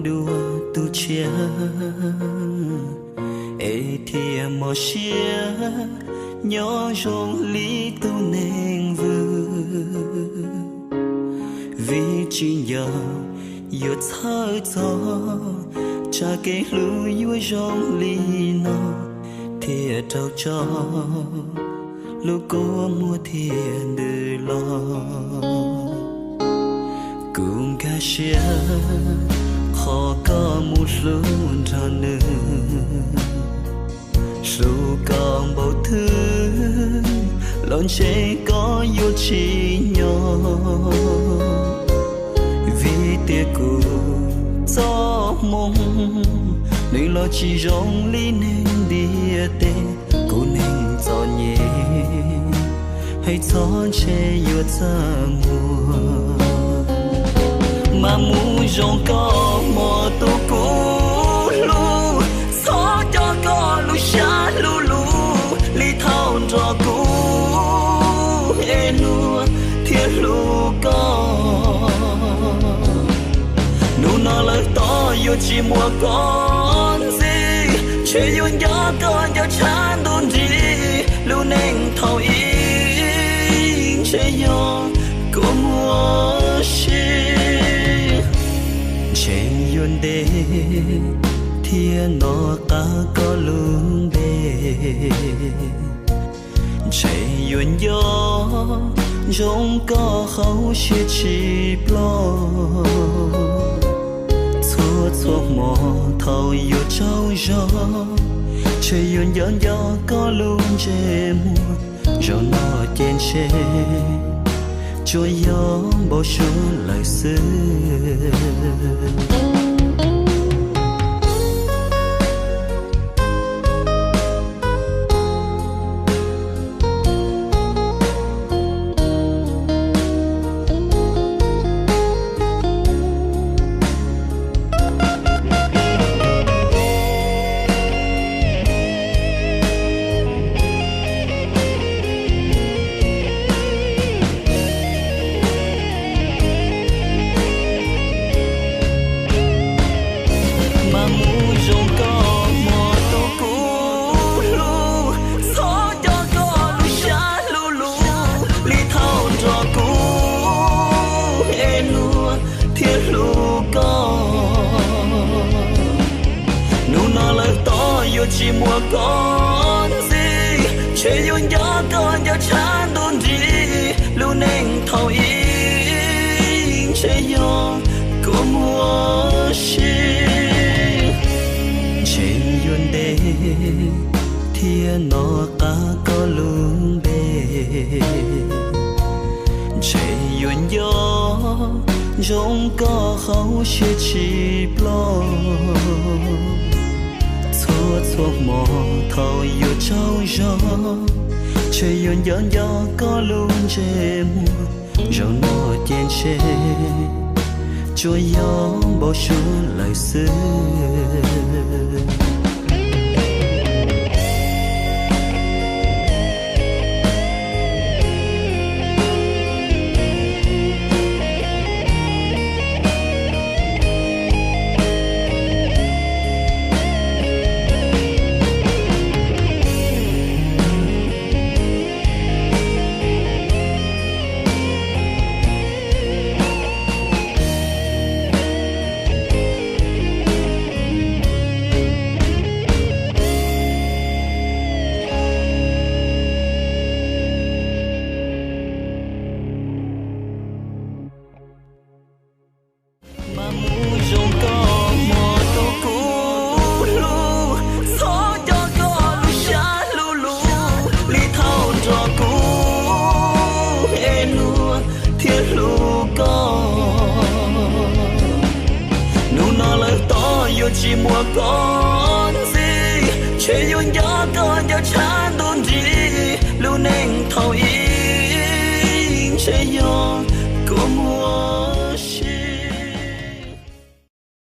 dua tus tshiab, es thiaj mos siab nyob zoo li tus neeg vwm. Vim tsis nco yuav txhawj txog tsam kev hlub yuav zoo li no, thiaj raug tso lub kua muag thiaj ntws los. Kuv nkag siab qhov koj mus hlub nrog nws, hlub koj npaum twg los ntshe koj yuav tsis nyob. Vim tias kuv txoj hmoo nws los tsis zoo li neeg ntiaj teb, kuv neeg txom nyem hais txog ntshe yuav txaj muag. Mas mus zoo koj hmo tus kuv hlub, txhob coj koj lub siab hlub lus li thaum nrog kuv es luag thiaj hlub koj. Hnub no lawm tod yuav tsis muaj koj ntxiv, ntshe yuav nco koj nco tshaj ntuj nrig. Lub neej thaum ub ntshe yog kua muag sim, ntshe yuav ntev thiaj nov qab koj lub npe. Ntshe yuav nco ntsoov koj hauv siab tsis ploj. Txhua txhua hmo thaum yuav tsaug zog, ntshe yuav nco nco koj lub ntsej muag. Zaum no ces ntshe tsuas yog npau suav lawm xwb. Mas mus zoo koj hmo tus kuv hlub, txhob coj koj lub siab hlub lus li thaum nrog kuv es luag thiaj hlub koj. Hnub no lawm tod yuav tsis muaj koj ntxiv, ntshe yuav nco koj nco tshaj ntuj nrig. Lub neej thaum ub ntshe yog kua muag sim, ntshe yuav ntev thiaj nov qab koj lub npe. Ntshe yuav nco ntsoov koj hauv siab tsis ploj. Txhua txhua hmo thaum yuav tsaug zog, ntshe yuav nco nco koj lub ntsej muag. Zaum no ces ntshe tsuas yog npau suav lawm xwb. Mas mus zoo koj hmo tus kuv hlub, txhob coj koj lub siab hlub lus li thaum nrog kuv es luag thiaj hlub koj. Hnub no lawm tod yuav tsis muaj koj ntxiv, ntshe yuav nco koj nco tshaj